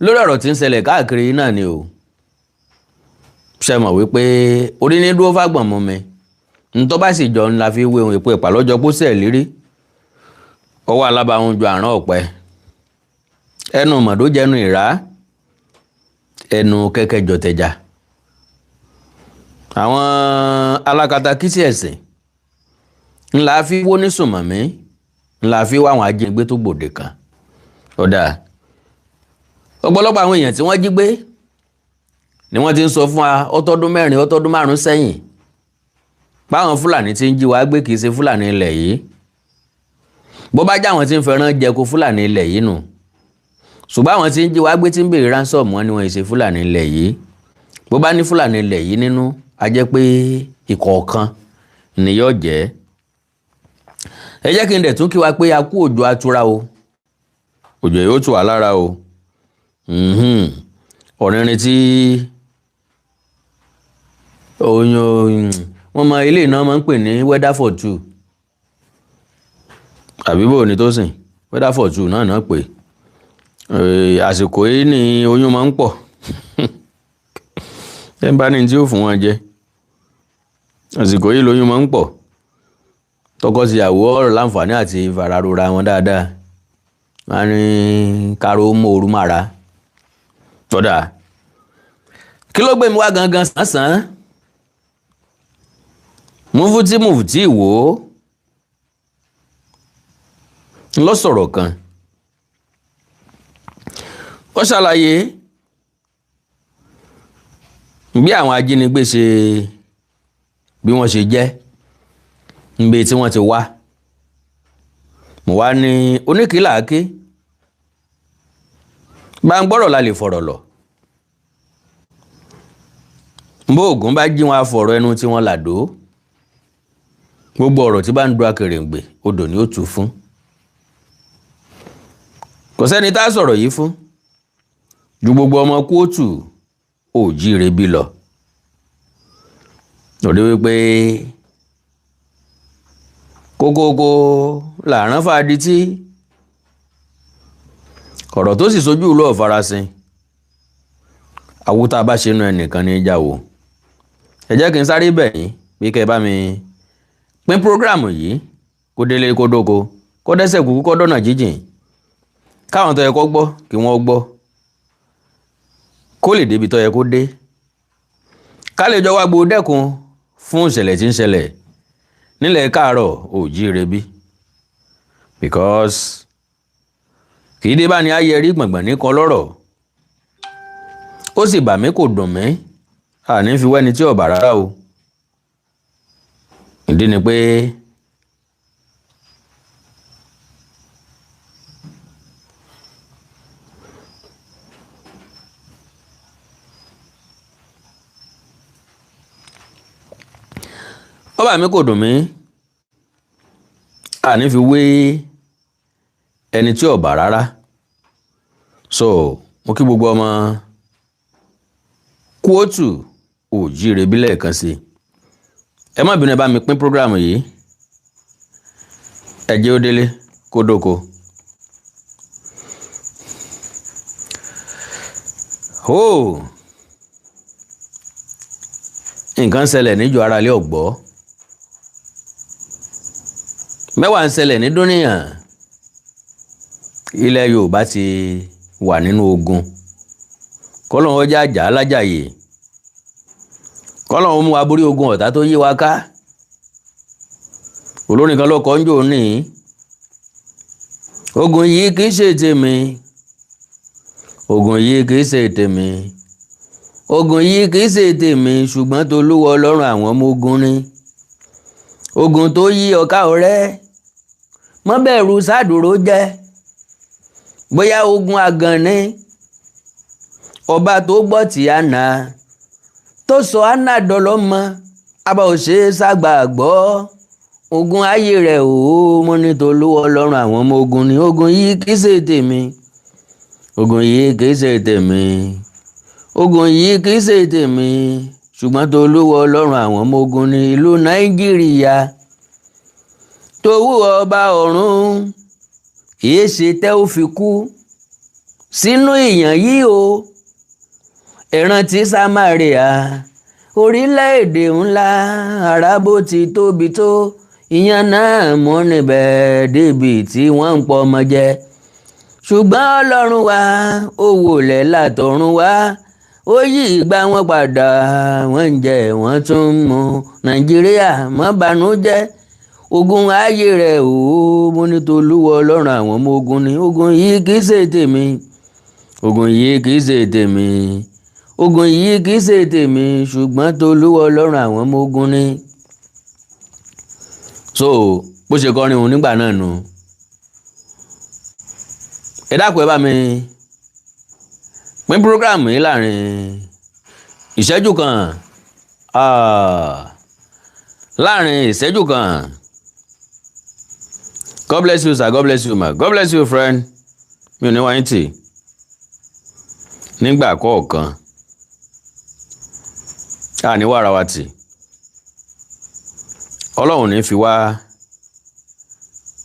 Lórí ọ̀rọ̀ tí ń ṣẹlẹ̀ káàkiri náà ni o. Ṣe mọ̀ wípé orí ní dúró fàgbọ̀n mú mi, ntọ́ bá sì jọ ńlá fi wé ohun èpo ẹ̀pà lọ́jọ́ pósẹ̀ lérí ọwọ́ alábàáhùn ju àrán ọ̀pẹ, ẹnu mọ̀dó jẹnu ìrá, ẹnu kẹ́kẹ́ jọ̀tẹ̀jà. Àwọn alákatakítí ẹ̀sìn ńlá fi wó ní sùnmọ̀mí, ńlá fi wá àwọn ajínigbé tó gbòde kan. Ọ̀dà ọ̀pọ̀lọpọ̀ àwọn èèyàn tí wọ́n jí gbé ni wọ́n ti ń sọ fún wa ọtọ́dún 4, ọtọ́dún 5 sẹ́yìn báwọn Fúlàní ti ń jí wa gbé. Kì í ṣe Fúlàní ilẹ̀ yìí. Bó bá jẹ́ àwọn tí ń fẹ́ràn jẹko Fúlàní ilẹ̀ yìí nù, ṣùgbọ́n àwọn tí ń jí wa gbé tí ń béèrè ransom wọn ni wọ́n ṣe Fúlàní ilẹ̀ yìí. Bó bá ní Fúlàní ilẹ̀ yìí nínú, a jẹ́ pé ìkọ̀ọ̀kan ni yóò jẹ́. Ẹ jẹ́ kí n dẹ̀ tún kí wa pé a kú òjò atura o, òjò yóò tù wá lára o. Ọ̀rìnrìn tí oyún wọ́n mọ ilé iná máa ń pè ní weather for two, àbí bò ní tó sìn, weather for two náà náà pè. Àsìkò yìí ni oyún máa ń pọ̀. Ẹ bá ní tí ó fún wọn jẹ, àsìkò yìí lóyún máa ń pọ̀. Tọkọ-tìyàwó ọ̀rọ̀ láǹfààní àti fararora wọn dáadáa, wọn ní káró mòoru mára. Tọ́da, kí ló gbé mi wá gangan sàn-sàn? Mufti Mufti Ìwó ló sọ̀rọ̀ kan. Ó ṣàlàyé bí àwọn ajínigbé ṣe, bí wọ́n ṣe jẹ́, níbi tí wọ́n ti wá. Mo wá ní oníkìláàké bá ń gbọ́rọ̀ la lè fọ̀rọ̀ lọ. Bó Ògún bá jí wọn afọ̀rọ̀ ẹnu tí wọ́n làdó, gbogbo ọ̀rọ̀ tí bá ń du akèrèǹgbè odò ni ó tu fún. Kò sẹ́ni tá a sọ̀rọ̀ yìí fún ju gbogbo ọmọ kóòtù òjíire bí lọ. Lórí wípé kókókó làrán fàdí tí ọ̀rọ̀ tó sì sojú ìlú ọ̀farasin, àwòtá bá ṣe nu ẹnìkan ní í jáwó. Ẹ jẹ́ kí n sáré bẹ̀ yín bí kẹ́ ẹ bá mi pín prógráàmù yìí kó délé, kó dóko, kó dẹ́sẹ̀ kúkú, kó dọ̀nà jíjìn, káwọn tó yẹ kó gbọ́ kí wọ́n gbọ́, kó lè débi tó yẹ kó dé, ká lè jọ wá gbó dẹ́kun fún ìṣẹ̀lẹ̀ tí ń ṣẹlẹ̀ nílẹ̀ káàárọ̀ òjíire bí, because kì í dé bá ní ayé rí gbọ̀ngbọ̀n ní kan lọ́rọ̀. Ó sì bà mí, kò dùn mí, àní fi wẹ́ni tí ò bà rárá o. Ìdí ni pé ó bà mí, kò dùn mí, àní fi wé ẹni tí ò bà rárá. So mo kí gbogbo ọmọ kóòtù òjíire bí lẹ́ẹ̀kan sí i. Ẹ má bínú, ẹ bá mi pín program yìí, ẹ jẹ́ ó délé kó dóko. Hóò, nǹkan ṣẹlẹ̀ níjọ ara ilé ọ̀gbọ́, mẹ́wàá ń ṣẹlẹ̀ ní dúníyàn. Ilẹ̀ Yorùbá ti wà nínú ogun. Kọ́lọ́hún ọjà àjà alájàyè, kọ́lọ́hún mú wa borí ogun ọ̀tá tó yí wa ká. Olórin kan ló kọ́ ń jò ní ogun yìí kì í ṣe tèmi, ogun yìí kì í ṣe tèmi, ogun yìí kì í ṣe tèmi, ṣùgbọ́n tolúwa Ọlọ́run àwọn ọmọ ogun ni. Ogun tó yí ọ̀ká ọ̀rẹ́ mọ́ bẹ̀rù sádùró jẹ́, bóyá ogun àgàn ni. Ọba tó gbọ́ tí àná tó sọ àná dọlọ́mọ abá ò ṣe é ságbà gbọ́ ogun ayé rẹ̀ ò mọ́ ní tolúwa Ọlọ́run àwọn ọmọ ogun ni. Ogun yìí kì í ṣe tèmi, ogun yìí kì í ṣe tèmi, ogun yìí kì í ṣe tèmi, ṣùgbọ́n tolúwa Ọlọ́run àwọn ọmọ ogun ní ìlú Nàìjíríà towó ọba ọ̀run. Kìí ṣe tẹ́ ó fi kú Sínú ìyàn yìí o, ẹ rántí Samaria, orílẹ̀-èdè ńlá arábó ti tóbi tó, ìyàn náà mú níbẹ̀ débi tí wọ́n ń pọ̀ ọmọ jẹ. Ṣùgbọ́n Ọlọ́run wa, ó wòlẹ̀ látọ̀run wá, ó yí ìgbà wọn padà, wọ́n ń jẹ, wọ́n tún ń mu. Nàìjíríà, má bànújẹ́, ogun ayé rẹ̀ ò. Mo ní tolúwọ Ọlọ́run àwọn ọmọ ogun ni ogun yìí, kì í ṣe tèmi. Ogun yìí kì í ṣe tèmi, ogun yìí kì í ṣe tèmi, ṣùgbọ́n tolúwọ Ọlọ́run àwọn ọmọ ogun ni. So bó ṣe kọrin òun nígbà náà nù. Ẹ dákun, ẹ bá mi pín program yìí láàrin ìṣẹ́jú kan, láàrin ìṣẹ́jú kan. God bless you, sir. God bless you, ma. God bless you, friend. Mi ò ní wáyé tì nígbà kọ̀ọ̀kan, a ní wàrà wa tì. Ọlọ́run ní fi wá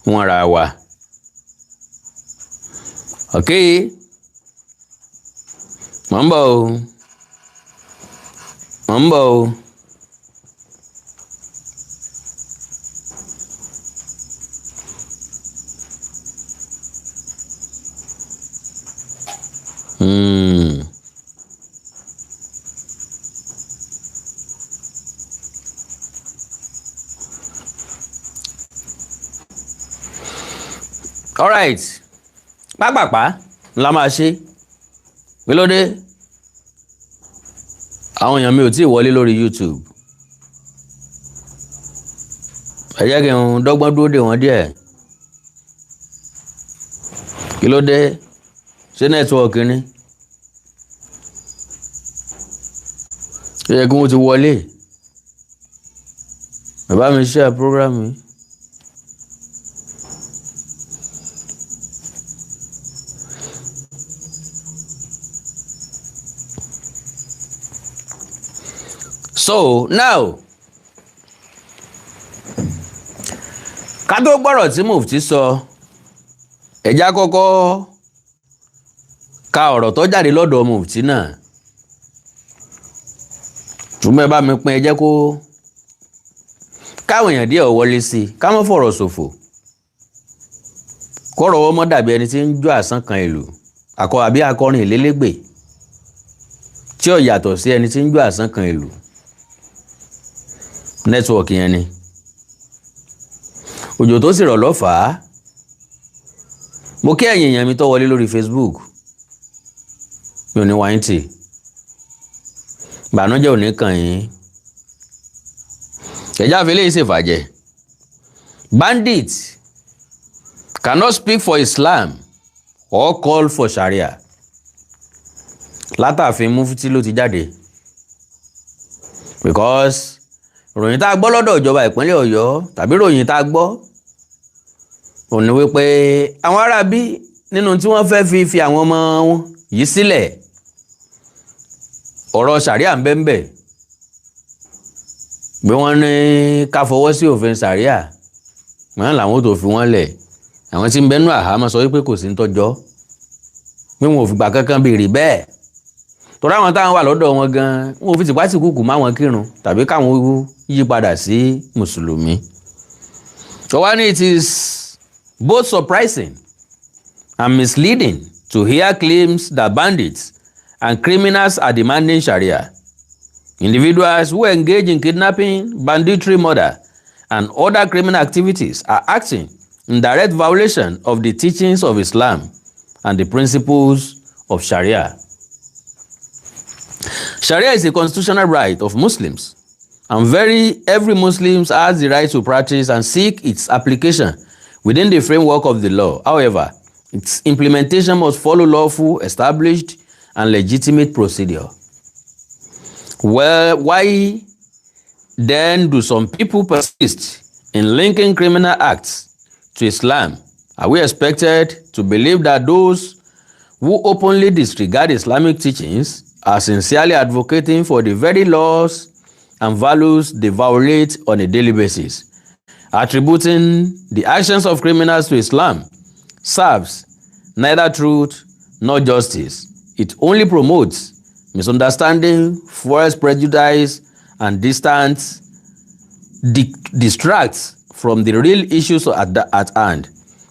wọ́n ra wa. Ok, mò ń bọ̀ o, mò ń bọ̀ o. Alright, pápápá la máa ṣe. Kí ló dé? Àwọn èèyàn mi ò tí ì wọlé lórí YouTube. Ẹ jẹ́ kí n dọ́gbọ́n dúró dè wọ́n díẹ̀. Kí ló dé? Ṣé network ni? Ó yẹ kí wọ́n ti wọlé. Bàbá mi, share program yìí. So now, ká tó gbọ́rọ̀ tí Mufti sọ, ẹ̀já kọ́kọ́ ka ọ̀rọ̀ tó jáde lọ́dọ̀ Mufti náà. Ṣùgbọ́n ẹ bá mi pín, ẹ jẹ́ kó káwọn èèyàn díẹ̀ wọlé sí i, ká má fọ̀rọ̀ ṣòfò, kọ́rọ̀ wọ́n mọ́ dàbí ẹni tí ń jó àsán kan ìlú àkọ àbí akọrin ìlélégbè tí ò yàtọ̀ sí ẹni tí ń jó àsán kan ìlú. Network yẹn ni òjò tó sì rọ̀ lọ́fàá. Mo kí ẹ̀yin èèyàn mi tó wọlé lórí Facebook. Mi ò ní wáyé tì, bànújẹ́ ò ní kàn yín. Ẹ̀já àfẹlẹ́ yìí ṣèfàjẹ́. Bandit cannot speak for Islam or call for Sharia. Látàfin Mufti ló ti jáde, because ròyìn tá a gbọ́ lọ́dọ̀ ìjọba ìpínlẹ̀ Ọ̀yọ́ tàbí ròyìn tá a gbọ́ òun ni wípé àwọn aráabí nínú tí wọ́n fẹ́ fi àwọn ọmọ wọn yìí sílẹ̀, ọ̀rọ̀ Sharia ń bẹ ń bẹ̀, bí wọ́n ní ká fọwọ́ sí òfin Sharia, wọ́n làwọn ò tó fi wọ́n lẹ̀. Àwọn tí ń bẹnu àhámọ́ sọ wípé kò sí ń tọ́jọ́, pé wọn ò fìgbà kankan béèrè bẹ́ẹ̀, torí àwọn táwọn wà lọ́dọ̀ wọn gan, wọn ò fi tìpátìkúùkù má wọn kírun tàbí káwọn yí padà sí mùsùlùmí. So wá ní, it is both surprising and misleading to hear claims that bandits and criminals are demanding Sharia. Individuals who engage in kidnapping, banditry, murder, and other criminal activities are acting in direct violation of the teachings of Islam and the principles of Sharia. Sharia is a constitutional right of Muslims, and very every Muslim has the right to practice and seek its application within the framework of the law. However, its implementation must follow lawful, established, and legitimate procedure. Well, why then do some people persist in linking criminal acts to Islam? Are we expected to believe that those who openly disregard Islamic teachings are sincerely advocating for the very laws and values they violate on a daily basis? Attributing the actions of criminals to Islam serves neither truth not justice. It only promotes misunderstanding, fuels prejudice, and distracts from the real issues at hand.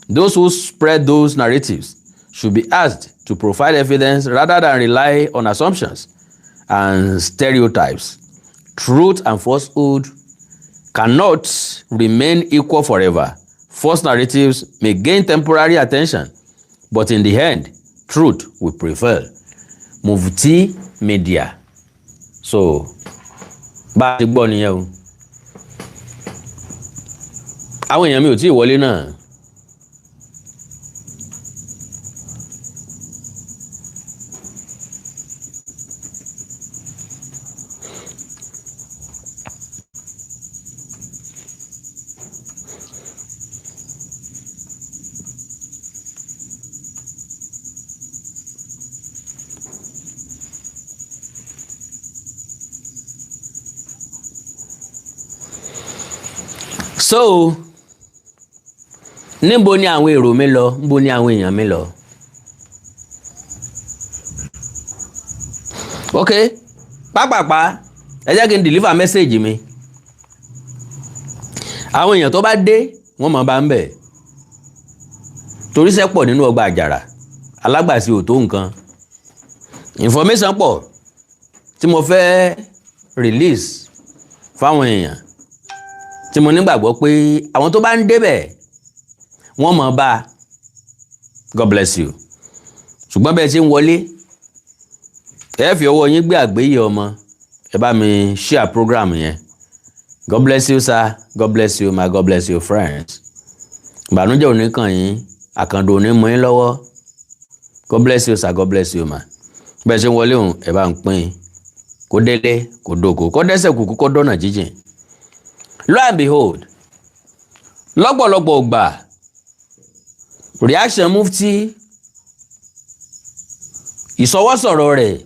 Those who spread those narratives should be asked to provide evidence rather than rely on assumptions and stereotypes. Truth and falsehood cannot remain equal forever. False narratives may gain temporary attention, but in the end, truth will prevail. Mufti Media. So, bá a ti gbọ́ nìyẹn o. Àwọn èèyàn mi ò tí ì wọlé náà. So, níbo ni àwọn èrò mi lọ? Níbo ni àwọn èèyàn mi lọ? Ok, pápápá, ẹ jẹ́ kí n deliver message mi. Àwọn èèyàn tó bá dé, wọ́n mọ̀ bá ń bẹ̀, torí iṣẹ́ pọ̀ nínú ọgbà àjàrà, alágbàsí ò tó nǹkan. Information pọ̀ tí mo fẹ́ release fáwọn èèyàn, tí mo nígbàgbọ́ pé àwọn tó bá ń débẹ̀, wọ́n mọ̀ bá. God bless you. Ṣùgbọ́n bẹ́ẹ̀ ṣe ń wọlé, ẹ fi ọwọ́ yín gbé àgbéyé ọmọ, ẹ bá mi share program yẹn. God bless you, sir. God bless you, my. God bless you, friends. Ìbànújẹ́ ò ní kàn yín, àkàndò ò ní mú yín lọ́wọ́. God bless you, sir. God bless you, ma. Bẹ́ẹ̀ ṣe ń wọlé òun, ẹ bá ń pín kó délé, kó dòkó, kó dẹ́sẹ̀ kúkú, kó dọ́nà jíjìn. Lo and behold, lọ́pọ̀lọpọ̀ gbà, reaction Mufti, ìsọwọ́sọ̀rọ̀ rẹ̀,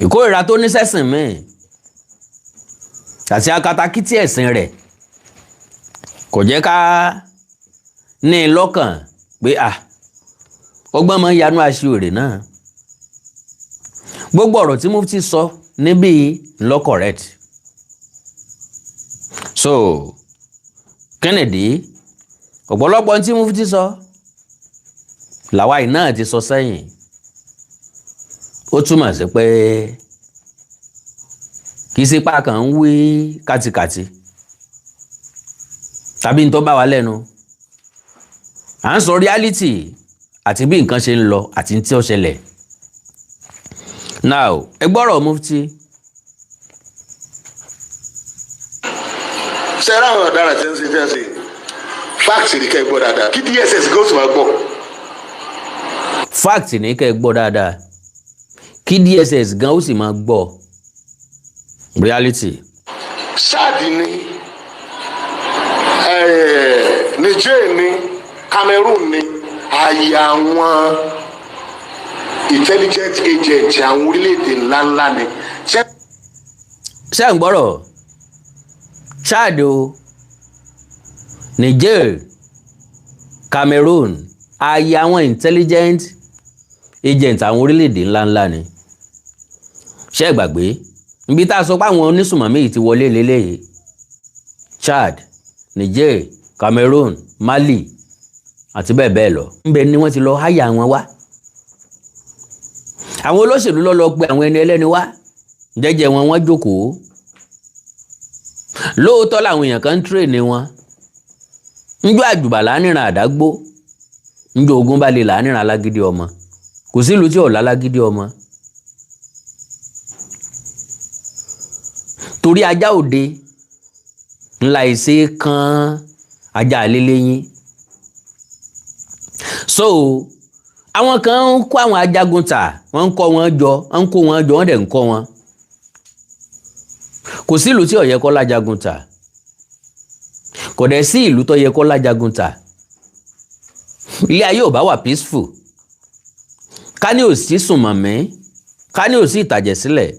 ìkórìíra tó ní sẹ́sìn míì àti akatakítí ẹ̀sìn rẹ̀ kò jẹ́ ká ní i lọ́kàn pé à ọgbọ́n máa ń yanú aṣiwèrè náà. Gbogbo ọ̀rọ̀ tí Mufti sọ níbí ló correct. So Kennedy, ọ̀pọ̀lọpọ̀ tí Mufti sọ làwa yìí náà ti sọ sẹ́yìn. Ó túmọ̀ sí pé kì í ṣe pé a kàn ń wí kátikàti tàbí n tó bá wa lẹ́nu. À ń sọ reality àti bí nǹkan ṣe ń lọ àti tí ó ṣẹlẹ̀. Now, ẹ gbọ́rọ̀ Mufti. Ṣẹ́ra àwọn ọ̀daràn tí ń ṣe fact ní kẹ́ ẹ gbọ́ dáadáa, kí DSS gò sì máa gbọ́. Fact ní kẹ́ ẹ gbọ́ dáadáa, kí DSS gan ó sì máa gbọ́ reality. Chad ní, Niger ní, Cameroon ní, ààyè àwọn intelligent agent àwọn orílẹ̀-èdè ńláńlá ni. Ṣé Ṣé ń gbọ́rọ̀? Chad o, Niger, Cameroon, ààyè àwọn intelligent agent àwọn orílẹ̀-èdè ńláńlá ni. Ṣé ẹ gbàgbé ibi tá a sọ pé àwọn onísùmọ̀mí yìí ti wọlé lélẹ́yìí? Chad, Niger, Cameroon, Mali àti bẹ́ẹ̀ bẹ́ẹ̀ lọ, ńbẹ ni wọ́n ti lọ háyà wọn wá. Àwọn olóṣèlú ló lọ pe àwọn ẹni ẹlẹ́ni wá, jẹ́jẹ́ wọn, wọ́n jókòó. Lóòótọ́ làwọn èèyàn kan ń train wọn. Njọ́ àjùbà láníran àdágbó, njọ́ ogun bá lè láníran alágídí ọmọ. Kò sílùú tí ò lálágídí ọmọ, torí ajá òde ńlá ìṣe kan ajá àlélẹ́yìn. So àwọn kan ń kó àwọn ajagun tà, wọ́n ń kọ́ wọn jọ, wọ́n ń kó wọn jọ, wọ́n dẹ̀ ń kọ́ wọn. Kò sí ìlú tí ó yẹ kó lájagun tà, kò dẹ̀ sí ìlú tó yẹ kó lájagun tà. Ilé ayé ò bá wà peaceful ká ní ò sí sùnmọ̀mí, ká ní ò sí ìtàjẹ̀ sílẹ̀,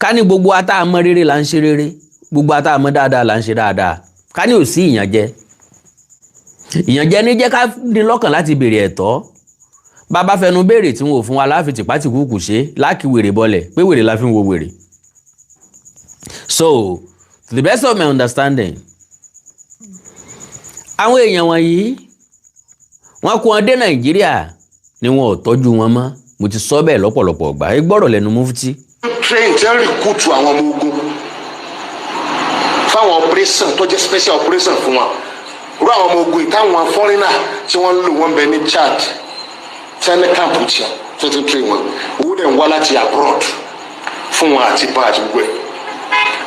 ká ní gbogbo atáàmọ́ rere là ń ṣe rere, gbogbo atáàmọ́ dáadáa là ń ṣe dáadáa, ká ní ò sí ìyànjẹ. Ìyànjẹ ní jẹ́ ká ní lọ́kàn láti béèrè ẹ̀tọ́. Bàbá fẹnu béèrè tí wọn ò fún wa, láàfin tìpátìkúùkù ṣe láàkì wèrè bọlẹ̀ pé wèrè la fi ń wo wèrè. So to the best of my understanding, àwọn èèyàn wọ̀nyí, wọ́n kó wọn dé Nàìjíríà ni wọn ò tọ́jú wọn mọ́. Mo ti sọ bẹ́ẹ̀ lọ́pọ̀lọpọ̀ ọgbà. Ẹ gbọ́rọ̀ lẹ́nu mufti. Train tí wọ́n recruit àwọn ọmọ ogun fáwọn operation tó jẹ́ special operation fún wọn. Rú àwọn ọmọ ogun yìí táwọn foreigner tí wọ́n ń lò, wọ́n bẹ ní Chad, tí wọ́n ní camp tí wọ́n ti train wọn. Owó dẹ̀ ń wá láti abroad fún wọn àti bá àti gbogbo ẹ̀.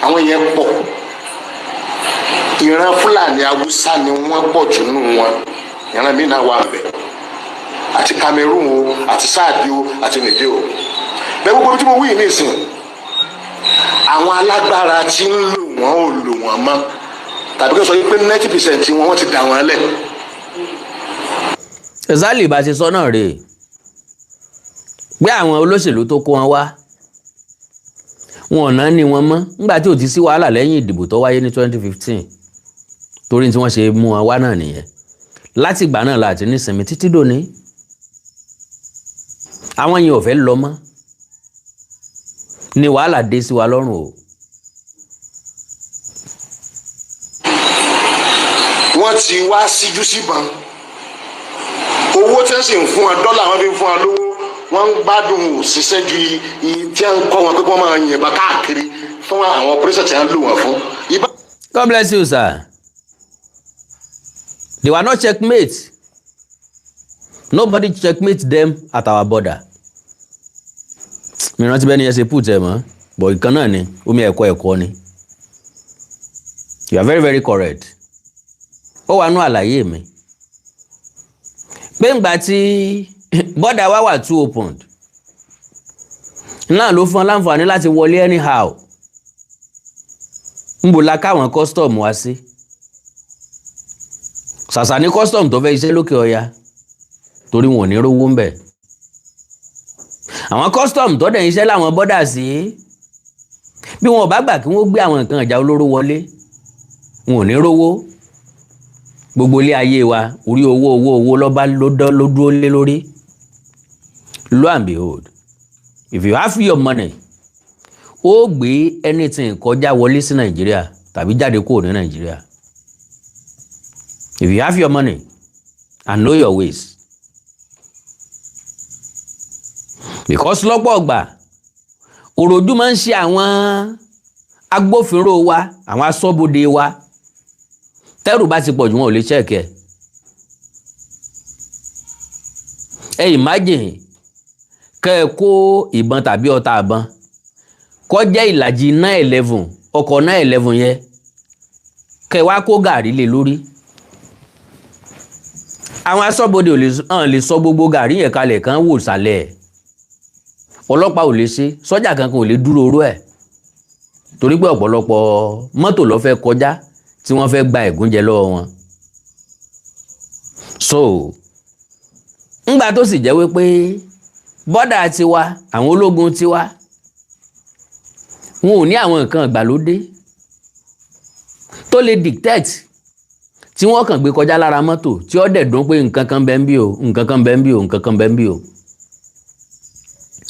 Àwọn yẹn pọ̀. Ìran Fúlàní, Haúsá ni wọ́n pọ̀ jù nínú wọn. Ìran mi náà wà bẹ̀, àti Cameroon o, àti Chad o, àti Niger o. Bẹ́ẹ̀ gbogbo tí mo wí nísìn, àwọn alágbára tí ń lò wọ́n ò lò wọ́n mọ́, tàbí kí n sọ yìí pé 90% wọn, wọ́n ti dà wọ́n lẹ̀. Exactly bá a ṣe sọ náà rèé pé àwọn olóṣèlú tó kó wọn wá, wọn ò náà ní wọn mọ́ nígbà tí ò ti sí wàhálà lẹ́yìn ìdìbò tó wáyé ní 2015, torí tí wọ́n ṣe mú wọn wá náà nìyẹn. Láti ìgbà náà láti nísinmi títí dòní, àwọn yẹn ò fẹ́ lọ mọ́ ni wàhálà dé sí wa lọ́rùn o. Wọ́n ti wá síjú síbọn. Owó tí wọ́n sì ń fún wọn, dọ́là wọn fi ń fún wọn lówó, wọ́n ń gbádùn òṣìṣẹ́ ju iye tí wọ́n ń kọ́ wọn pé kí wọ́n máa yìnbọn káàkiri fún àwọn operation tí wọ́n lò wọ́n fún. God bless you, sir. They were not checkmate. Nobody checkmate them at our border. Mi rántí bẹ́ẹ̀ ni ẹ ṣe put ẹ̀ mọ́, but ìkan náà ni omi ẹ̀kọ́ ẹ̀kọ́ ni. You are very, very correct. Ó wà nú àlàyé mi pé ńgbà tí border wa wà too opened náà ló fún ọ láǹfààní láti wọlé anyhow. Ńbò la káwọn custom wá sí? Ṣàṣà ní custom tó fẹ́ iṣẹ́ lókè ọya, torí wọn ò ní rówó ń bẹ̀. Àwọn custom tó dẹ̀ ń iṣẹ́ láwọn border sí, bí wọn ò bá gbà kí wọ́n gbé àwọn nǹkan ìjà olóró wọlé, wọn ò ní rówó. Gbogbo ilé ayé wa, orí owó, owó, owó lọ́ba ló dán ló dúró lé lórí. Lo and behold, if you have your money, ó gbé anything kọjá wọlé sí Nàìjíríà tàbí jáde kúrò ní Nàìjíríà, if you have your money and know your ways, because lọ́pọ̀ ọgbà, òròjú máa ń ṣe àwọn agbófinró wa, àwọn aṣọ́bodè wa. Tẹ́rù bá ti pọ̀ jù, wọn ò lè check ẹ̀. Ẹ imagine kẹ́ ẹ kó ìbọn tàbí ọta ìbọn kó jẹ́ ìlàjì 911, ọkọ̀ 911 yẹn, kẹ́ ẹ wá kó gàrí lé lórí. Àwọn aṣọ́bodè ò lè hàn lè sọ gbogbo gàrí yẹn kalẹ̀ kán wò sàlẹ̀ ẹ̀. Ọlọ́pàá ò lè ṣe, sọ́jà kankan ò lè dúró oró ẹ̀, torí pé ọ̀pọ̀lọpọ̀ mọ́tò ló fẹ́ kọjá tí wọ́n fẹ́ gba ẹ̀gúnjẹ lọ́wọ́ wọn. So ńgbà tó sì jẹ́ wípé border tiwa, àwọn ológun tiwa, wọn ò ní àwọn nǹkan ìgbàlódé tó lè dictate tí wọ́n kàn gbé kọjá lára mọ́tò tí ó dẹ̀ dún pé nǹkan kan bẹ́ẹ̀ ń bí o, nǹkan kan bẹ́ẹ̀ ń bí o, nǹkan kan bẹ́ẹ̀ ń bí o.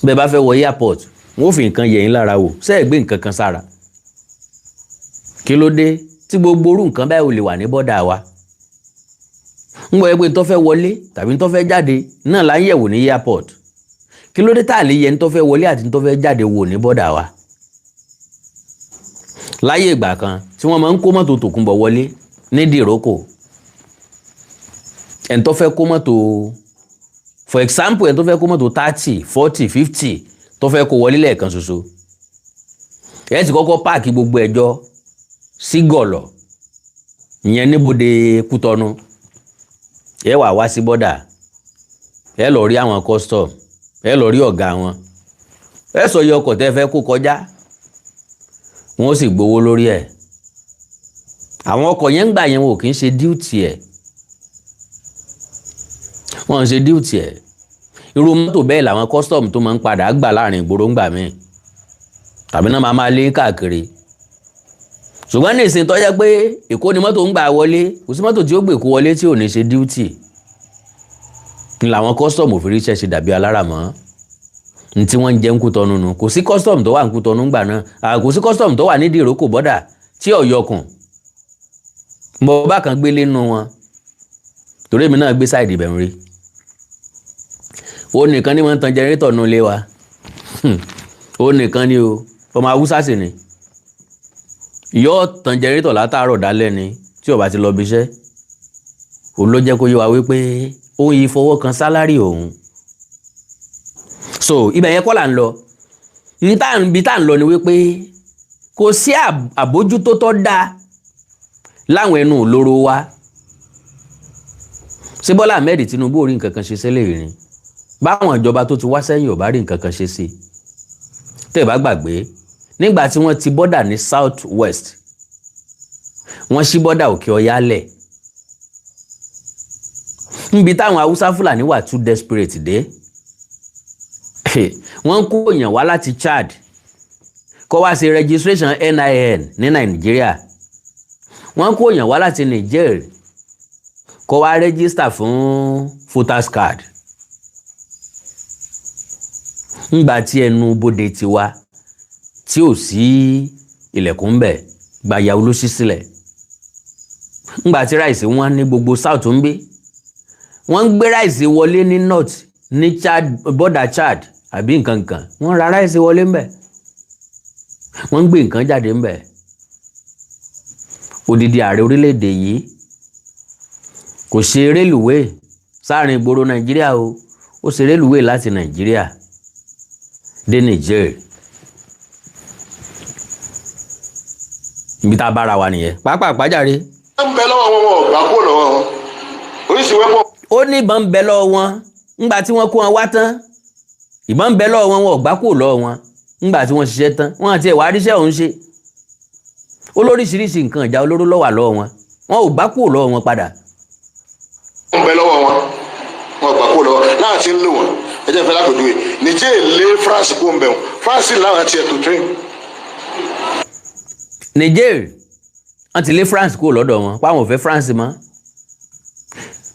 Bẹ́ẹ̀ bá fẹ́ wọ airport, wọ́n ò fi nǹkan yẹ̀ yín lára wò ṣé ẹ̀ gbé nǹkan kan sára. Kí ló dé tí gbogbo orú nǹkan báyìí ò lè wà ní border wa? Ń gbọ́ pé tó fẹ́ wọlé tàbí tó fẹ́ jáde náà là ń yẹ̀wò ní airport. Kí ló dé tá a lè yẹ ní tó fẹ́ wọlé àti ní tó fẹ́ jáde wò ní border wa? Láyé ìgbà kan tí wọ́n máa ń kó mọ́tò tòkunbọ̀ wọlé ní dìrókò, ẹni tó fẹ́ kó mọ́tò, for example, ẹni tó fẹ́ kó mọ́tò 30, 40, 50 tó fẹ́ kó wọlé lẹ́ẹ̀kan ṣoṣo, ẹ ti kọ́kọ́ park gbogbo ẹjọ́ sí gọ̀lọ̀ ìyẹn níbodè Kútọ́nù. Ẹ wà wá sí border, ẹ lọ rí àwọn custom, ẹ lọ rí ọ̀gá wọn, ẹ sọ iye ọkọ̀ tẹ́ fẹ́ kó kọjá, wọ́n sì gbowó lórí ẹ̀. Àwọn ọkọ̀ yẹn ń gbà yẹn, wọn ò kì í ṣe duty ẹ̀, wọ́n ń ṣe duty ẹ̀. Irú mọ́tò bẹ́ẹ̀ làwọn custom tó máa ń padà gbà láàrin ìgboro ń gbà míì, tàbí náà máa máa lé káàkiri. Ṣùgbọ́n ní ìsìn tó jẹ́ pé Èkó ni mọ́tò ń gbà wọlé, kò sí mọ́tò tí ó gbè kó wọlé tí ò ní ṣe duty. N làwọn custom ò fi ríṣẹ́ ṣe dàbí alára mọ́ n tí wọ́n ń jẹ́ ń Kútọ́nù nù. Kò sí custom tó wà ń Kútọ́nù ńgbà náà, kò sí custom tó wà nídìí ìrókò bọ́dà tí ọ̀yọ́kùn mo bá kan gbélé nínú wọn, torí èmi náà gbé side ibẹ̀ ń rí. Ó nìkan ni wọ́n ń tan generator nù ilé wa, ó nìkan ni o. Ọmọ Haúsá sì ni, yóò tan generator látàárọ̀ dálẹ́ ni tí ó bá ti lọ bí iṣẹ́. Òun ló jẹ́ kó yé wa wípé òun yìí fọwọ́ kan salary òun. So ibẹ̀ yẹn kọ́ là ń lọ. Ibi tá à ń lọ ni wípé kò sí àbójútó tó dáa láwọn ẹnu ìloro wa. Ṣé Bọ́lá Ahmed Tinubu ò rí nǹkan kan ṣe sílẹ̀ ìrìn báwọn ìjọba tó ti wá sẹ́yìn ò bá rí nǹkan kan ṣe sí? Tẹ́ ẹ bá gbàgbé, nígbà tí wọ́n ti border ní South West, wọ́n ṣí border Òkè Ọya lẹ̀, níbi táwọn Haúsá Fúlàní wà too desperate dé. Wọ́n ń kó èèyàn wá láti Chad kó wá ṣe registration NIN ní Nàìjíríà, wọ́n ń kó èèyàn wá láti Niger kó wá register fún voters card. Ńgbà tí ẹnu bodè tiwa tí ò sí ilẹ̀kùn bẹ̀ gbayawu ló ṣí sílẹ̀, ńgbà tí rice wọn ní gbogbo South ń gbé, wọ́n ń gbé rice wọlé ní North, ní Chad, border Chad àbí nǹkan kan, wọ́n ra rice wọlé ńbẹ̀, wọ́n ń gbé nǹkan jáde ńbẹ̀. Odidi ààrẹ orílẹ̀-èdè yìí kò ṣe rélùwé sáàrin ìgboro Nàìjíríà o, ó ṣe rélùwé láti Nàìjíríà dé Niger. Ibi tá a bára wa nìyẹn pápá àpájáre. Ń bẹ lọ́wọ́ wọn, wọn ò gbà kúrò lọ́wọ́ wọn, oríṣi weapon. Ó ní ìbọn ń bẹ lọ́wọ́ wọn ńgbà tí wọ́n kó wọn wá tán. Ìbọn ń bẹ lọ́wọ́ wọn, wọn ò gbà kúrò lọ́wọ́ wọn ńgbà tí wọ́n ṣiṣẹ́ tán. Wọ́n àti ẹ̀wà àríṣẹ́ òun ṣe olóríṣiríṣi nǹkan ìjà olóró ló wà lọ́wọ́ wọn, wọn ò gbà kúrò lọ́wọ́ wọn padà. Ń bẹ lọ́wọ́ wọn, wọn ò gbà kúrò lọ́wọ́ láwọn tí ń lò wọ́n. Ẹ jẹ́ fẹ́ lápèjúwe, Niger lé France kó ń bẹ̀ wọ́n, France láwọn tiẹ̀ tó train. Niger wọ́n ti lé France kúrò lọ́dọ̀ wọn páwọn ò fẹ́ France mọ́,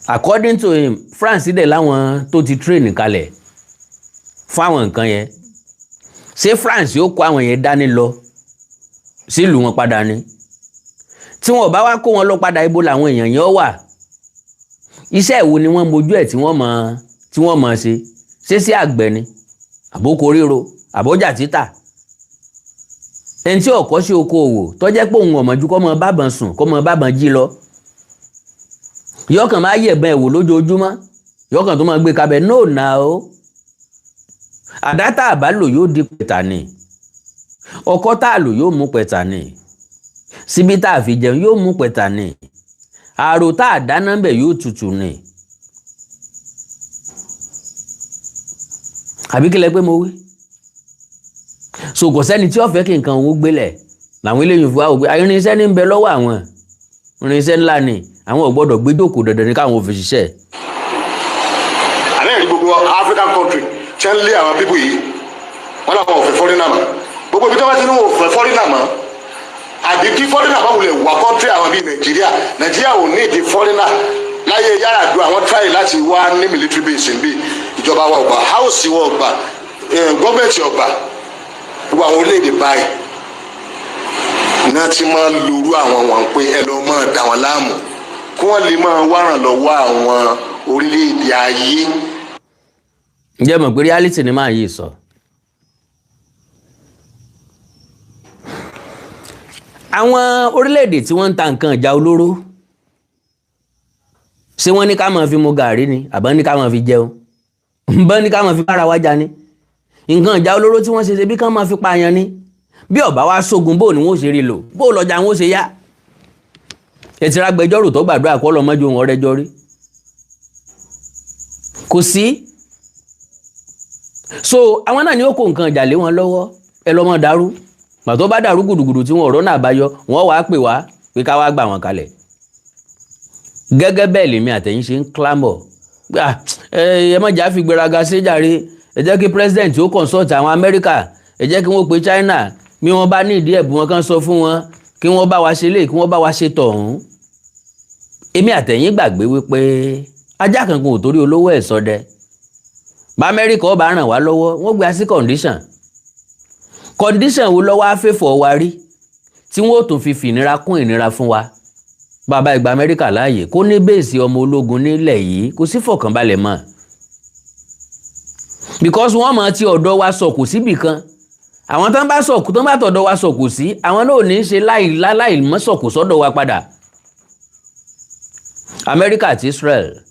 according to him. France dẹ̀ láwọn tó ti train kalẹ̀ fún àwọn nǹkan yẹn. Ṣé France yóò kó àwọn yẹn dání lọ sílùú wọn padà ni? Tí wọn ò bá wá kó wọn lọ padà, ibo làwọn èèyàn yẹn wà? Iṣẹ́ ìwo ni wọ́n mojú ẹ̀ tí wọ́n mọ̀ ṣe? Ṣé sí àgbẹ̀ ni, àbókò ríro, àbọ́jà títà? Ẹni tí ọ̀kọ́ sí okòòwò tó jẹ́ pé òun ọ̀mọ̀jú kọ́ mọ bábọn sùn, kọ́ mọ bábọn jí lọ, yọkàn máa yẹ̀bọn ẹ̀wò lójoojúmọ́, yọkàn tó máa gbé kabẹ̀ nóò nà ó. Àdá tá a bá lò yóò di pẹ̀tà ni, ọkọ́ tá a lò yóò mú pẹ̀tà ni, síbí tá a fi jẹun yóò mú pẹ̀tà ni, àrò tá a dáná bẹ̀ yóò tutù ni. Àbí kílẹ̀ pé mo wí? So kò sẹ́ni tí ó fẹ́ kí nǹkan òun gbélẹ̀ làwọn eléyìí fi wá wò pé irinṣẹ́ ní ń bẹ lọ́wọ́ àwọn, irinṣẹ́ ńlá ni, àwọn ò gbọ́dọ̀ gbé jókòó, dandan ní káwọn ò fi ṣiṣẹ́. Àlẹ́ ìrí gbogbo African country tí ń lé àwọn people yìí, wọ́n làwọn ò fẹ́ foreigner mọ́. Gbogbo ibi tí wọ́n ti ní wọn ò fẹ́ foreigner mọ́, àbí kí foreigner bá wulẹ̀ wá country àwọn bíi Nàìjíríà, Nàìjíríà ò ní ìdí foreigner. Láyé Yar'Adua, àwọn try láti wá ní military base níbí, ìjọba wa ò gbà, house wa ò gbà, gọ́ọ̀mẹ̀ntì ò gbà. Gbogbo àwọn orílẹ̀-èdè báyìí náà ti máa lóru àwọn wọn pé ẹ lọ máa dà wọn láàmú kí wọ́n lè máa wá ràn lọ́wọ́ àwọn orílẹ̀-èdè ayé. Ǹjẹ́ mọ̀ pé reality ni máa yìí sọ? Àwọn orílẹ̀-èdè tí wọ́n ń ta nǹkan ìjà olóró, ṣé wọ́n ní ká máa fi mu gàrí ni, àbọ̀ ní ká máa fi jẹun, bọ́n ní ká máa fi bára wa jà ni? Nǹkan ìjà olóró tí wọ́n ṣe ṣe bí ká máa fi pààyàn ni. Bí ọ̀bá wa sógun, bó ni wọ́n ṣe rí lò, bó lọ́jà wọ́n ṣe yá? Ètò ìragbẹjọ́rò tó gbàdúrà kọ́ lọ́mọdé òun ọ̀rẹ́jọ́ rí kò sí. So àwọn náà ni ó kó nǹkan ìjà lé wọn lọ́wọ́, ẹ lọ́mọ dàrú. Pàtó bá dàrú gùdùgùdù tí wọn ọ̀rọ̀ náà bá yọ, wọ́n wàá pè wá pé ká wá gbà wọ́n kalẹ̀. Gẹ́gẹ́ bẹ́ẹ̀ lèmi àtẹ̀yìn ṣe ń clamor, ẹ má jà fi gbéraga ṣe jàre, ẹ jẹ́ kí president ó consult àwọn Amẹ́ríkà, ẹ jẹ́ kí wọ́n pe China, bí wọ́n bá ní ìdí ẹ̀bùn wọn kan sọ fún wọn kí wọ́n bá wa ṣe lé, kí wọ́n bá wa ṣe tọ̀hún. Èmi àtẹ̀yìn gbàgbé wípé Ajá kankan ò torí olówó ẹ̀ sọdẹ. Bá Amẹ́ríkà ó bá ràn wá lọ́wọ́, wọ́n gbé sí condition. Condition wo lọ́wọ́ afẹ́fọ̀ wa rí tí wọ́n ó tún fi fìnira kún ìnira fún wa? Bàbá ìgbà Amẹ́ríkà láàyè kó ní base ọmọ ológun nílẹ̀ yìí, kò sí fọkànbalẹ̀ mọ́, because wọ́n mọ̀ tí ọ̀dọ́ wa sọ̀kò síbì kan. Àwọn tán bá sọ̀kò, tán bá tọ̀dọ̀ wa sọ̀kò sí, àwọn náà ò ní í ṣe láì láì mọ́ sọ̀kò sọ́dọ̀ wa padà. Amẹ́ríkà àti Israel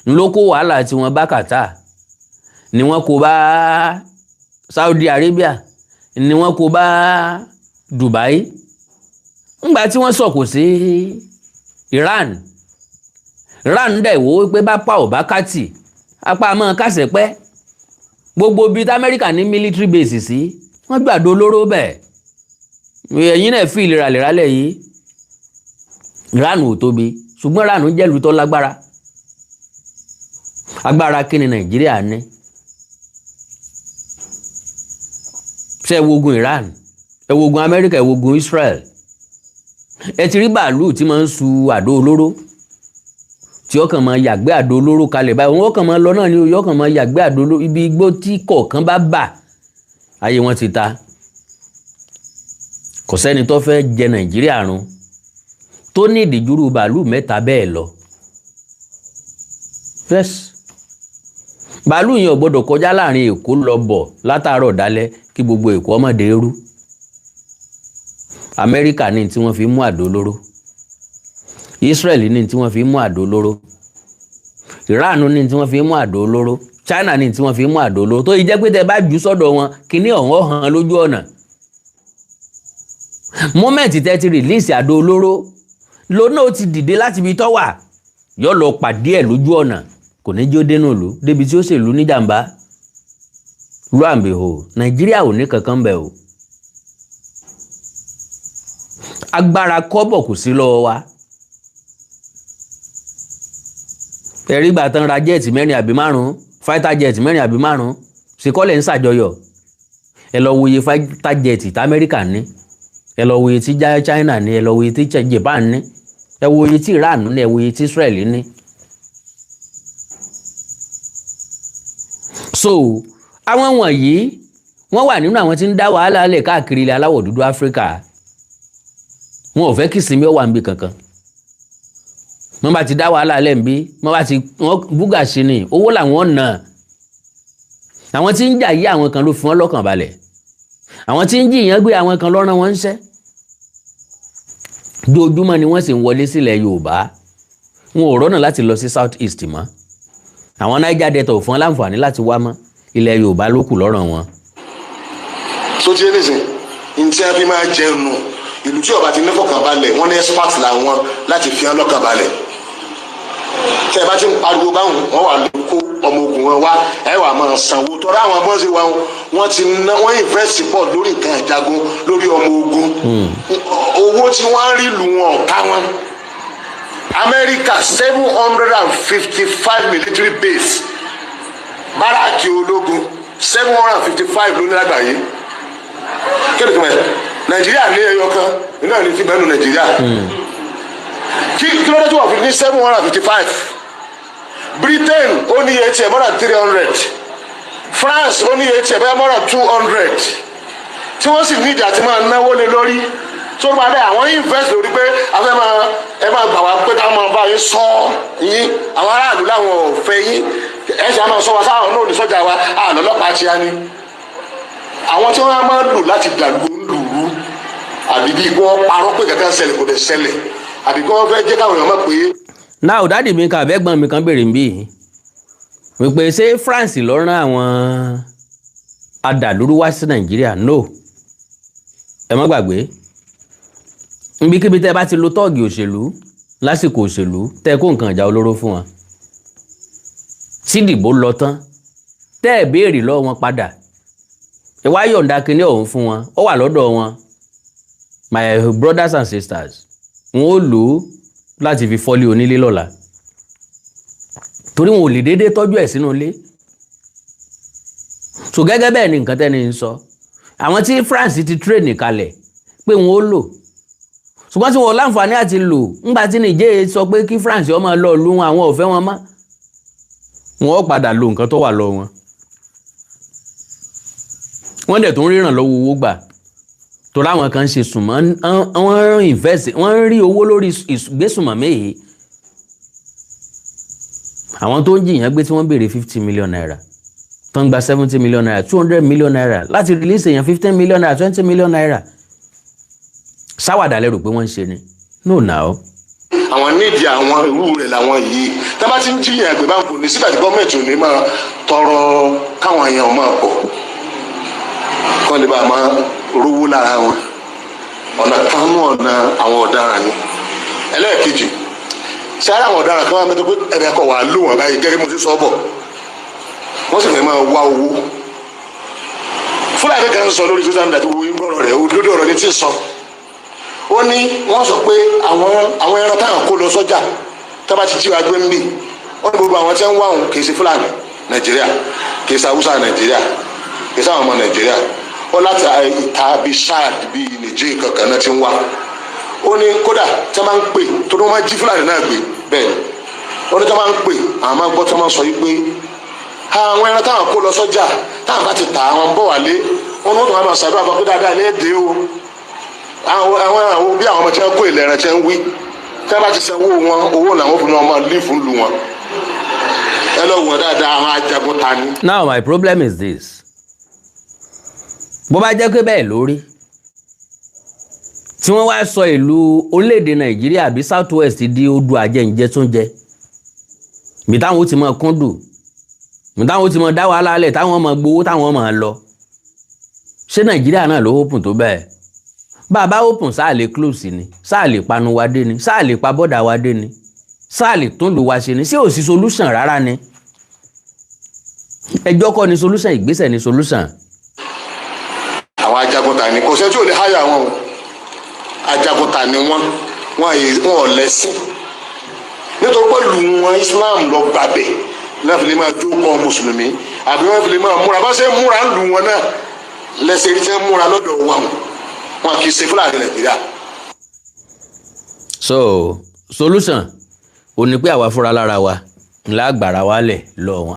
ń ló kó wàhálà tí wọ́n bá Qatar, ni wọ́n kó bá Saudi Arabia, ni wọ́n kó bá Dubai. Ńgbà tí wọ́n sọ̀kò sí Iran, Iran dẹ̀ wò ó pé bá pa ò bá kátì apá mọ́ kásẹ̀ pẹ́. Gbogbo bíi tí Amẹ́ríkà ní military base sí, wọ́n gbàdo olóró bẹ́ẹ̀. Ẹ̀yin náà fi ìlera lérálẹ̀ yìí. Iran ò tóbi, ṣùgbọ́n Iran jẹ́ ìlú tó lágbára. Agbára kí ni Nàìjíríà ní? Ṣé ẹ wo ogun Iran, ẹ wo ogun Amẹ́ríkà, ẹ wo ogun Israel? Ẹ ti rí bàálù tí máa ń su àdó olóró, tí ó kàn máa yàgbé àdó olóró kalẹ̀ báyìí, wọ́n kàn máa lọ náà ni, yóò kàn máa yàgbé àdó olóró ibi igbó tí kọ̀ọ̀kan bá bà, ayé wọn ti ta. Kò sẹ́ni tó fẹ́ jẹ Nàìjíríà run tó ní ìdíjúrú bàálù mẹ́ta bẹ́ẹ̀ lọ. Yes, bàálù yẹn ò gbọ́dọ̀ kọjá láàrin Èkó lọ bọ̀ látàárọ̀ dálẹ́ kí gbogbo Èkó ọmọdé rú. Amẹ́ríkà ní tí wọ́n fi mú àdó olóró, Israel ní tí wọ́n fi mú àdó olóró, Iran ní tí wọ́n fi mú àdó olóró, China ní tí wọ́n fi mú àdó olóró, tó yìí jẹ́ pé tẹ́ bá jù sọ́dọ̀ wọn, kíní ọ̀hún hàn lójú ọ̀nà. Moment tẹ́ ti release àdó olóró, lónà ó ti dìde láti ibi tó wà, yóò lọ pàdé ẹ̀ lójú ọ̀nà, kò ní jó dénú ìlú débi tí ó sì lù níjàmbá. Lo and behold, Nàìjíríà ò ní kankan bẹ̀ o. Agbára kọ́bọ̀ kò sí lọ́wọ́ wa. Ẹ̀rí gbà tán ra jet mẹ́rin àbí márùn-ún, fighter jet mẹ́rin àbí márùn-ún, ṣèkọ́lẹ̀ ń ṣàjọyọ̀. Ẹ lọ wòye fighter jet tí Amẹ́ríkà ní, ẹ lọ wòye tí China ní, ẹ lọ wòye tí Japan ní, ẹ wòye tí Iran ní, ẹ wòye tí Israel ní. So àwọn wọ̀nyí wọ́n wà nínú àwọn tí ń dá wàhálà lẹ̀ káàkiri ilẹ̀ aláwọ̀ dúdú Áfíríkà. Wọn ò fẹ́ kí ìsinmi ó wà níbi kankan. Wọ́n bá ti dá wàhálà lẹ̀ níbí, wọ́n bá ti wọ́n búgà sí ni owó làwọn nà. Àwọn tí ń jà yí, àwọn kan ló fi wọ́n lọ́kàn balẹ̀. Àwọn tí ń jìyàn gbé, àwọn kan lọ́rán wọn ń ṣẹ́. Dojúmọ́ ni wọ́n sì ń wọlé sílẹ̀ Yorùbá. Wọn ò rọ́nà láti lọ sí South East mọ́. Àwọn Niger Delta ò fún wọn láǹfààní láti wá mọ́. Ilẹ̀ Yorùbá ló kù lọ́rọ̀ wọn. Tó ti nísìn ní tí a fi máa jẹun nù, ìlú tí ọba ti ní fọkànbalẹ̀, wọ́n ní expert làwọn láti fi hàn lọ́kànbalẹ̀. Tẹ́ ẹ bá ti ń pariwo báwọn, wọ́n wà lóko ọmọ ogun wọn wá, ẹ wà máa sanwó tọ́ra àwọn bọ́ọ̀sì wa. Wọ́n ti ná, wọ́n invest pọ̀ lórí nǹkan ìjagun, lórí ọmọ ogun. Owó tí wọ́n ń rí lù wọn ọ̀ká wọn. Amẹ́ríkà, 755 military base, báràkì ológun 755 ló ní lágbàáyé. Kí ni tó mẹ́ Nàìjíríà ní ẹyọ kan nínú ẹni tí bẹ́ẹ̀ nù Nàìjíríà? Kí ló dé tí wọ́n fi ní 755? Britain ó ní iye tiẹ̀ more than 300, France ó ní iye tiẹ̀ bẹ́ẹ̀ more than 200, tí wọ́n sì ní ìdí àti máa náwó lé lórí tó máa dẹ́. Àwọn invest lórí pé a fẹ́ máa ẹ máa gbà wá pé ká máa bá yín sọ yín. Àwọn aráàlú làwọn ò fẹ́ yín, ẹ ṣe àmọ́ sọ wa sáwọn náà ní sọ́jà wa àlọ́lọ́pàá ti á ní. Àwọn tí wọ́n á máa lò láti dàlú lùrú, àbí bí wọ́n parọ́ pé kankan ṣẹlẹ̀ kò dẹ̀ ṣẹlẹ̀, àbí kí wọ́n fẹ́ jẹ́ káwọn èèyàn mọ̀ pé. Náà daddy mi kan àbẹ́gbọ́n mi kan béèrè nbí wípé ṣé France ló rán àwọn adàlúrú wá sí Nàìjíríà? No, ẹ má gbàgbé, níbikíbi tẹ́ bá ti lo tọ́ọ̀gì òṣèlú lásìkò òṣèlú, tẹ́ kó nǹkan ìjà olóró fún wọn, tí ìdìbò lọ tán, tẹ́ ẹ béèrè lọ́wọ́ wọn padà, ẹ wá yọ̀ǹda kinní ọ̀hún fún wọn, ó wà lọ́dọ̀ wọn. My brothers and sisters, wọn ó lò ó láti fi fọ́lé onílé lọ́la, torí wọn ò lè déédéé tọ́jú ẹ̀ sínú ilé. So gẹ́gẹ́ bẹ́ẹ̀ ni nǹkan tẹ́ni ń sọ, àwọn tí France ti train kalẹ̀ pé wọn ó lò, ṣùgbọ́n tí wọn ò láǹfààní àti lò ńgbà tí Niger sọ pé kí France ó máa lọ lu wọn, àwọn ò fẹ́ wọn mọ́. Wọ́n padà lo nǹkan tó wà lọ wọn. Wọ́n dẹ̀ tún ríran lọ́wọ́ owó gbà torí àwọn kan ṣe sùnmọ́, wọ́n ń invest, wọ́n ń rí owó lórí ìgbésùnmọ̀mí yìí. Àwọn tó ń jìyàn gbé tí wọ́n béèrè ₦50 million, tó ń gba ₦70 million, ₦200 million láti release èèyàn, ₦15 million, ₦20 million, sáwàdà lẹ́rù pé wọ́n ń ṣe ni? No now. Àwọn nídìí àwọn irú rẹ̀ làwọn yìí tá a bá ti ń jiyàn àgbẹ̀ bá ń kò ní sígbà tí gọ́ọ̀mẹ̀ntì ò ní máa tọrọ káwọn èèyàn máa pọ̀ kọ́ lè bá a máa rówó lára wọn. Ọ̀nà kan nú ọ̀nà àwọn ọ̀daràn ni. Ẹlẹ́ẹ̀kejì, sáré àwọn ọ̀daràn kan wà mẹ́tọ́ pé ẹ̀rẹ́ kọ̀ wà lò wọ́n báyìí gẹ́gẹ́ bí mo ti sọ bọ̀, wọ́n sì fẹ́ máa wá owó. Fúlàní kan sọ lórí social media tó wo gbọ́rọ̀ rẹ̀, òdodo ọ̀rọ̀ ni tí ń sọ. Ó ní wọ́n sọ pé àwọn ẹran táwọn kó lọ sọ́jà tó bá ti jí wa gbé ń bì. Ó ní gbogbo àwọn tí wọ́n ń wá òun kì í ṣe Fúlàní Nàìjíríà, kì í ṣe Haúsá Nàìjíríà, kì í ṣe àwọn ọmọ Nàìjíríà. Ó láti ìta bíi Chad, bíi Niger kankan náà ti ń wá. Ó ní kódà tí wọ́n máa ń pè tó ní wọ́n máa jí Fúlàní náà gbé bẹ́ẹ̀ ni. Ó ní tí wọ́n máa ń pè, àwọn máa gbọ́ tí wọ́n máa sọ yìí pé àwọn ẹran táwọn kó lọ sọ́jà, táwọn bá ti tà, àwọn ń bọ̀ wálé. Wọn ní wọ́n tó máa ṣàdúrà fún pé dáadáa ní èdè o. Àwọn bí àwọn ọmọ tí wọ́n kó ilẹ̀ ẹran tí wọ́n wí, tí wọ́n bá ti sanwó wọn, owó làwọn fún wọn máa lífù lu wọn. Ẹ lọ wọ dáadáa, àwọn ajagun ta ni. Now my problem is this: bó bá jẹ́ pé bẹ́ẹ̀ lórí tí wọ́n wá sọ ìlú orílẹ̀-èdè Nàìjíríà àbí South West di odò àjẹǹjẹ tó ń jẹ bí táwọn ó ti máa kúndùn, bí táwọn ó ti máa dá wàhálà lẹ̀, táwọn máa gbowó, táwọn máa lọ, ṣé Nàìjíríà náà ló open tó bẹ́ẹ̀? Bàbá open, sáà lè close ni, sáà lè panu wa dé ni, sáà lè pa bọ́dà wa dé ni, sáà lè tún lù wá ṣe ni? Ṣé ò sí solution rárá ni? Ẹjọ́ kọ́ ni solution, ìgbésẹ̀ ni solution. Àwọn ajagunta ni, kò sẹ́ni tí ò lè háyà wọn o. Ajagunta ni wọ́n. Wọn ò lẹ́sìn nítorí pẹ̀lú wọn Islam lọ gbàbẹ̀ náà fi lè máa jókòó mùsùlùmí, àbí wọ́n fi lè máa múra bá ṣe ń múra ń lu wọn náà lẹ́sẹ̀ rí tí wọ́n múra lọ́dọ̀ wọn. Wọn kì í ṣe Fúlàní Nàìjíríà. So solution ò ní pé àwa fúnra lára wa ńlá àgbàrá wa lẹ̀ lọ wọn.